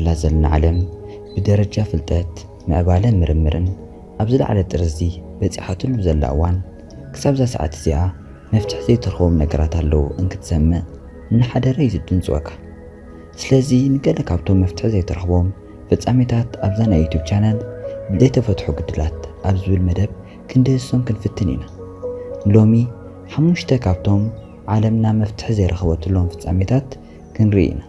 እላ ዘለና ዓለም ብደረጃ ፍልጠት፣ ምዕባለን ምርምርን ኣብ ዝለዓለ ጥርዚ በጺሓትሉ ዘላ እዋን፣ ክሳብ እዛ ሰዓት እዚኣ መፍትሒ ዘይተረኽቦም ነገራት ኣለዉ እንክትሰምዕ እናሓደረ እዩ ዝድንጽወካ። ስለዚ ንገለ ካብቶም መፍትሒ ዘይተረኽቦም ፍጻሜታት ኣብዛ ናይ ዩቱብ ቻነል ዘይተፈትሑ ግድላት ኣብ ዝብል መደብ ክንድህሶም ክንፍትን ኢና። ሎሚ ሓሙሽተ ካብቶም ዓለምና መፍትሒ ዘይረኸበትሎም ፍጻሜታት ክንርኢ ኢና።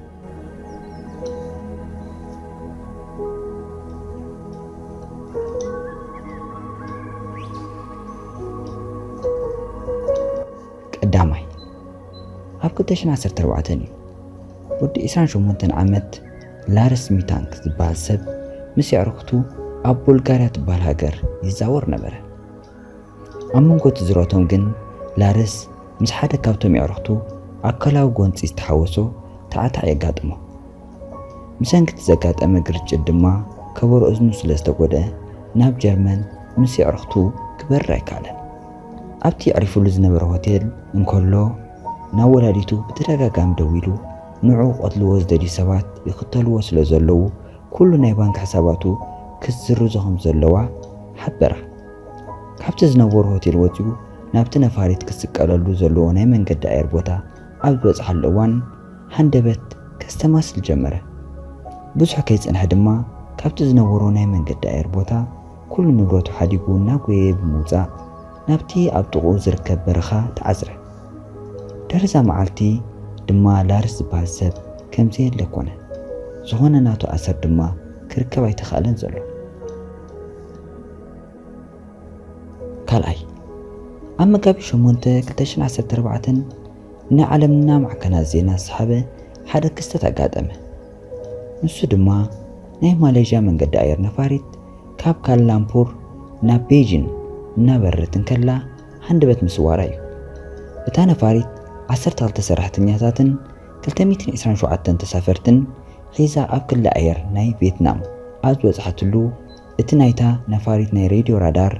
ቀዳማይ፣ ኣብ ክልተ ሽሕን ዓሰርተ ኣርባዕተን እዩ። ወዲ ዕስራን ሸሞንተን ዓመት ላርስ ሚታንክ ዝበሃል ሰብ ምስ ኣዕሩኽቱ ኣብ ቡልጋርያ ትበሃል ሃገር ይዛወር ነበረ። ኣብ መንጎ እቲ ዝረቶም ግን ላርስ ምስ ሓደ ካብቶም ኣዕሩኽቱ ኣካላዊ ጎንጺ ዝተሓወሶ ታዕታዕ የጋጥሞ። ብሰንኪ እቲ ዘጋጠመ ግርጭት ድማ ከበሮ እዝኑ ስለ ዝተጎድአ ናብ ጀርመን ምስ ኣዕሩኽቱ ክበርር ኣይከኣለን። ኣብቲ ኣዕሪፉሉ ዝነበረ ሆቴል እንከሎ ናብ ወላዲቱ ብተደጋጋሚ ደዊሉ ንዕኡ ክቐትልዎ ዝደልዩ ሰባት ይኽተልዎ ስለ ዘለዉ ኩሉ ናይ ባንክ ሕሳባቱ ክትስርዞ ከም ዘለዋ ሓበራ። ካብቲ ዝነበሮ ሆቴል ወጺኡ ናብቲ ነፋሪት ክስቀለሉ ዘለዎ ናይ መንገዲ ኣየር ቦታ ኣብ ዝበጽሓሉ እዋን ሃንደበት ከስተማስል ጀመረ። ብዙሕ ከይጸንሐ ድማ ካብቲ ዝነበሮ ናይ መንገዲ ኣየር ቦታ ኩሉ ንብረቱ ሓዲጉ እናጎየየ ብምውጻእ ናብቲ ኣብ ጥቕኡ ዝርከብ በረኻ ተዓዝረ። ድሕሪ እዛ መዓልቲ ድማ ላርስ ዝበሃል ሰብ ከም ዘየለ ኮነ። ዝኾነ ናቱ ኣሰር ድማ ክርከብ ኣይተኻእለን ዘሎ። ካልኣይ፣ ኣብ መጋቢት ሸሞንተ ክልተ ሽሕን ዓሰርተ ኣርባዕተን ንዓለምና ማዕከናት ዜና ዝሰሓበ ሓደ ክስተት ኣጋጠመ። ንሱ ድማ ናይ ማሌዥያ መንገዲ ኣየር ነፋሪት ካብ ካላላምፑር ናብ ቤጂን እናበረረት እንከላ ሃንደበት ምስዋራ እዩ። እታ ነፋሪት ዓሰርተ ክልተ ሰራሕተኛታትን ክልተ ሚእትን ዕስራን ሸውዓተን ተሳፈርትን ሒዛ ኣብ ክሊ ኣየር ናይ ቬትናም ኣብ ዝበጽሓትሉ፣ እቲ ናይታ ነፋሪት ናይ ሬድዮ ራዳር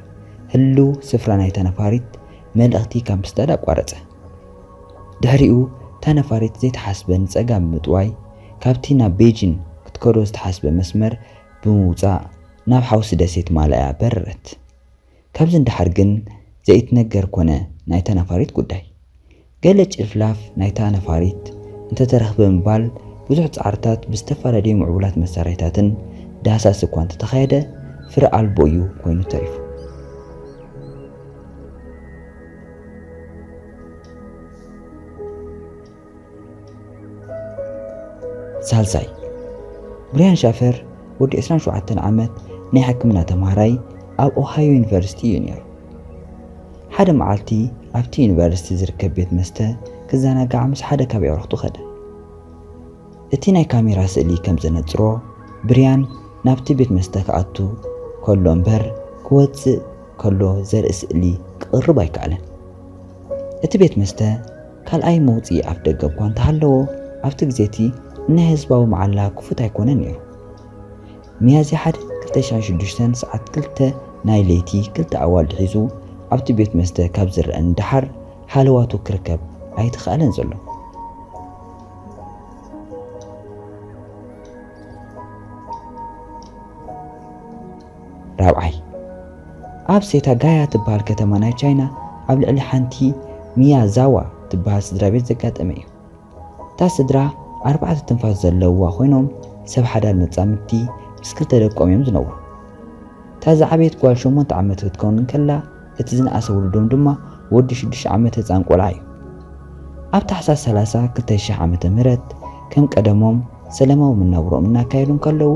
ህሉው ስፍራ ናይታ ነፋሪት መልእኽቲ ካብ ምስዳድ ኣቋረጸ። ድሕሪኡ እታ ነፋሪት ዘይተሓስበ ንጸጋም ብምጥዋይ ካብቲ ናብ ቤጂን ክትከዶ ዝተሓስበ መስመር ብምውጻእ ናብ ሓውሲ ደሴት ማላያ በረረት። ካብዚ ንደሓር ግን ዘይትነገር ኮነ ናይታ ነፋሪት ጉዳይ። ገለ ጭልፍላፍ ናይታ ነፋሪት እንተተረኽበ ምባል ብዙሕ ጻዕርታት ብዝተፈላለዩ ምዕቡላት መሳርሒታትን ዳህሳስ እኳ እንተተኻየደ ፍረ ኣልቦ እዩ ኮይኑ ተሪፉ። ሳልሳይ፣ ብርያን ሻፈር ወዲ ዕስራን ሸውዓተን ዓመት ናይ ሕክምና ተምሃራይ ኣብ ኦሃዮ ዩኒቨርሲቲ እዩ ነይሩ። ሓደ መዓልቲ ኣብቲ ዩኒቨርሲቲ ዝርከብ ቤት መስተ ክዘናጋዕ ምስ ሓደ ካብ የዕሩኽቱ ከደ። እቲ ናይ ካሜራ ስእሊ ከም ዘነጽሮ፣ ብርያን ናብቲ ቤት መስተ ክኣቱ ከሎ እምበር ክወጽእ ከሎ ዘርኢ ስእሊ ክቕርብ ኣይከኣለን። እቲ ቤት መስተ ካልኣይ መውጽኢ ኣፍ ደገ እኳ እንተሃለዎ፣ ኣብቲ ግዜ እቲ ናይ ህዝባዊ መዓላ ክፉት ኣይኮነን ነይሩ። ሚያዝያ ሓደ ክልተ ሽሕን ሽዱሽተን ሰዓት ክልተ ናይ ለይቲ ክልተ ኣዋልድ ሒዙ ኣብቲ ቤት መስተ ካብ ዝረአ ንደሓር ሃለዋቱ ክርከብ ኣይተኻእለን ዘሎ። ራብዓይ፣ ኣብ ሴታጋያ ትበሃል ከተማ ናይ ቻይና ኣብ ልዕሊ ሓንቲ ሚያዛዋ ትበሃል ስድራ ቤት ዘጋጠመ እዩ። እታ ስድራ ኣርባዕተ ትንፋስ ዘለውዋ ኮይኖም ሰብ ሓዳር መጻምድቲ ምስ ክልተ ደቆም እዮም ዝነብሩ። እታ ዝዓበየት ጓል ሸሞንተ ዓመት ክትከውን እንከላ እቲ ዝነኣሰ ውሉዶም ድማ ወዲ ሽዱሽተ ዓመት ህጻን ቆልዓ እዩ። ኣብ ታሕሳስ ሰላሳ ክልተ ሽሕ ዓመተ ምህረት ከም ቀደሞም ሰላማዊ መናብሮኦም እናካየዱ እንከለዉ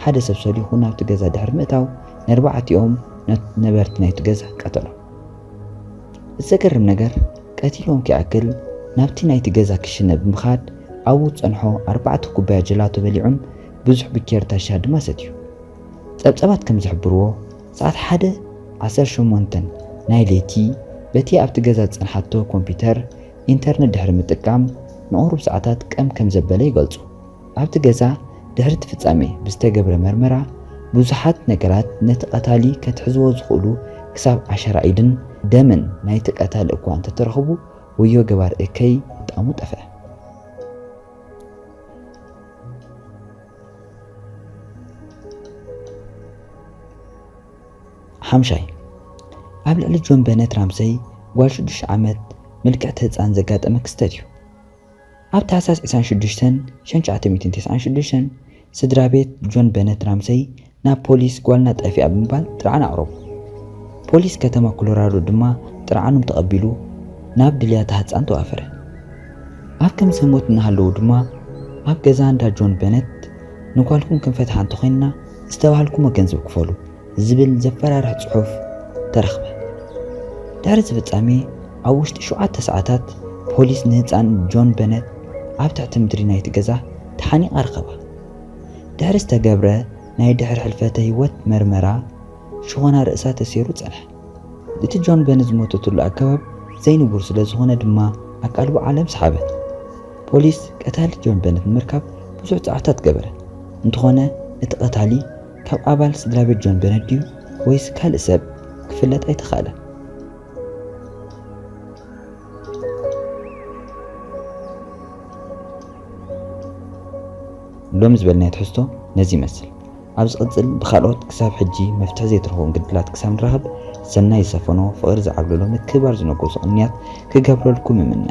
ሓደ ሰብ ሰሊኹ ናብቲ ገዛ ድሕሪ ምእታው ንኣርባዕቲኦም ነ- ነበርቲ ናይቲ ገዛ ቀተሎም። እቲ ዘገርም ነገር ቀቲልዎም ክይኣክል ናብቲ ናይቲ ገዛ ክሽነ ብምኻድ ኣብኡ ዝጸንሖ ኣርባዕተ ኩባያ ጀላቶ በሊዑን ብዙሕ ብኬርታ ሻሂ ድማ ሰትዩ። ጸብጻባት ከም ዝሕብርዎ ሰዓት ሓደ ዓሰርተ ሸሞንተ ናይ ለይቲ በቲ ኣብቲ ገዛ ዝጸንሓቶ ኮምፒተር ኢንተርነት ድሕሪ ምጥቃም ንቑሩብ ሰዓታት ቀም ከም ዘበለ ይገልጹ። ኣብቲ ገዛ ድሕሪ እቲ ፍጻሜ ብዝተገብረ መርመራ ብዙሓት ነገራት ነቲ ቀታሊ ከትሕዝዎ ዝኽእሉ ክሳብ ዓሸራ ኢድን ደምን ናይቲ ቀታሊ እኳ እንተተረኽቡ ወዮ ገባር እከይ ጣሙ ጠፍአ። ሓምሻይ፣ ኣብ ልዕሊ ጆን በነት ራምሰይ ጓል ሽዱሽተ ዓመት ምልክዕቲ ህፃን ዘጋጠመ ክስተት እዩ። ኣብ ታህሳስ ዕስራን ሽዱሽተን ሺሕ ትሽዓተ ሚእትን ተስዓን ሽዱሽተን ስድራ ቤት ጆን በነት ራምሰይ ናብ ፖሊስ ጓልና ጠፊኣ ብምባል ጥርዓን ኣቕረቡ። ፖሊስ ከተማ ኮሎራዶ ድማ ጥርዓኖም ተቐቢሉ ናብ ድልያታ ህፃን ተዋፈረ። ኣብ ከም ሰሞት እናሃለዉ ድማ ኣብ ገዛ እንዳ ጆን በነት ንጓልኩም ክንፈትሓ እንተኾይንና ዝተባሃልኩሞ ገንዘብ ክፈሉ ዝብል ዘፈራርሕ ጽሑፍ ተረኽበ። ድሕሪ እዚ ፍጻሜ ኣብ ውሽጢ ሸውዓተ ሰዓታት ፖሊስ ንህፃን ጆን በነት ኣብ ትሕቲ ምድሪ ናይቲ ገዛ ተሓኒቓ ረኸባ። ድሕሪ ዝተገብረ ናይ ድሕሪ ሕልፈተ ህይወት መርመራ ሽኾና ርእሳ ተሰይሩ ጸንሐ። እቲ ጆን በነት ዝሞተትሉ ኣገባብ ዘይንቡር ስለ ዝኾነ ድማ ኣቃልቦ ዓለም ሰሓበ። ፖሊስ ቀታሊ ጆን በነት ንምርካብ ብዙሕ ጻዕርታት ገበረ። እንተኾነ እቲ ቀታሊ ካብ ኣባል ስድራ ቤት ጆን በነት ድዩ ወይስ ካልእ ሰብ ክፍለጥ ኣይተኻእለን። ሎም ዝበልናዮ ትሕዝቶ ነዚ ይመስል። ኣብ ዝቕጽል ብኻልኦት ክሳብ ሕጂ መፍትሒ ዘይተረኽቦም ግድላት ክሳብ ንረኽብ ሰናይ ዝሰፈኖ ፍቕሪ ዝዓብለሎ ምክብባር ዝነገሶ ቅንያት ክገብረልኩም እምነ።